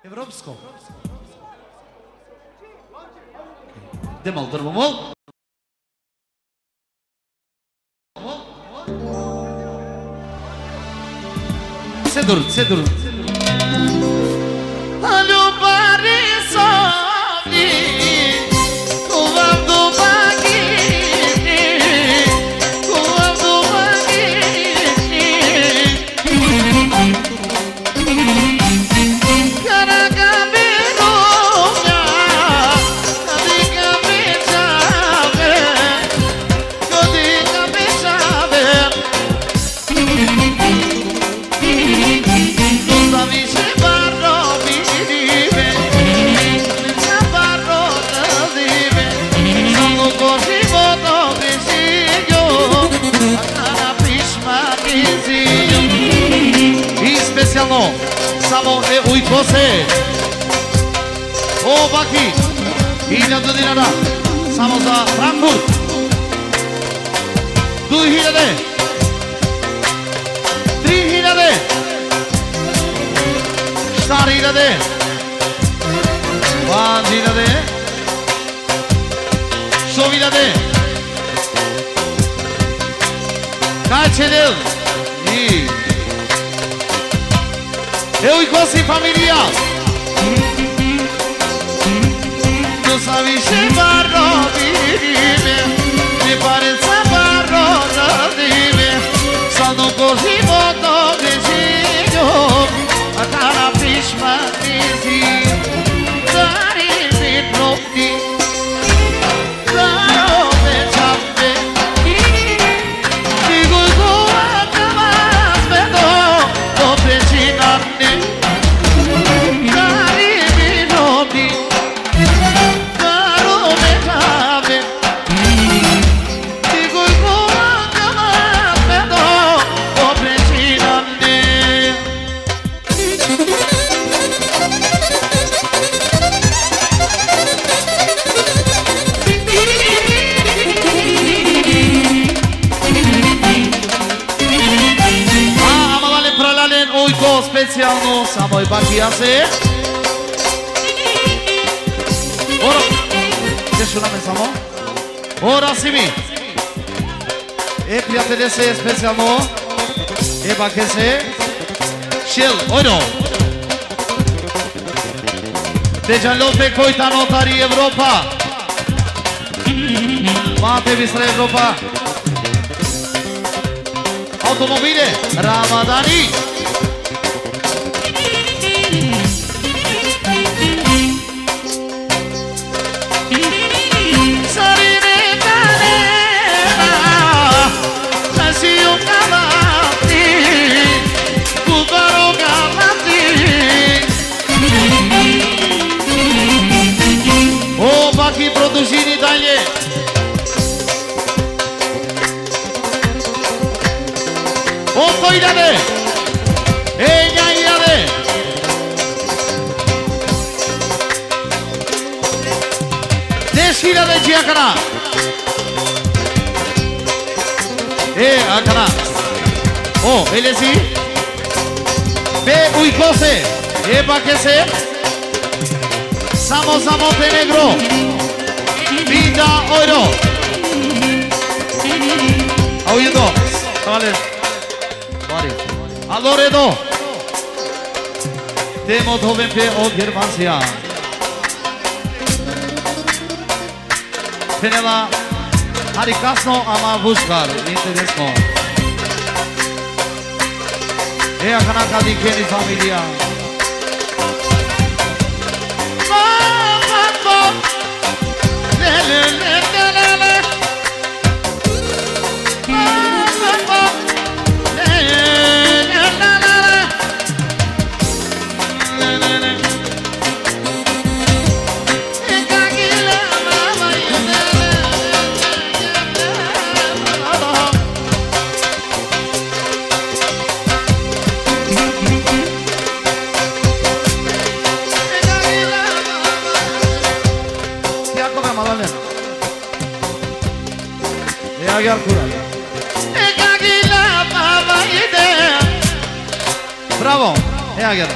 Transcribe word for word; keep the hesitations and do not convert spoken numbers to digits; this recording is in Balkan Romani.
Evropsko. Demol, drvo mol. Sedur, sedur. Ljubari sovni, kuvam dubagi, kuvam dubagi. I specijalno samo e Ujkose. O Baki, hiljadu dinara samo za Frankfurt. Duj hiljade. Tri hiljade. Štar hiljade. Panč hiljade. Šov hiljade. Kaj će del? I. E Ujkosi familija. Tu sa više baro vidime, ne pare sa baro radime, sa doko životo bežinjo, a kana pišma nisi, dari mi propti. A, ama lalen, pralalen, Ujko specijalno, samo e Bakijase. Ora, te šuname samo. Ora si mi. E prijatelese specijalno. E Bakese. Šel, ojno. Te džanlo pe koj tano tari Evropa. Ma te bistra Evropa. Automobile, Ramadani. O, Baki, produžini dalje. Oto hiljade. Enja hiljade. Deš hiljade dži akana. E, akana. O, elesi. Pe Ujkose. E Bakese. Samo za Montenegro. Pinda euro. Au indo. Tale. Bari. Alo redo. Te mothoven pe o Germansia. Phenela, hari kasno ama vuškar, interesno. E akana ka dikheni familija. Jako me malalen. E agjar kura. Bravo. E agjar.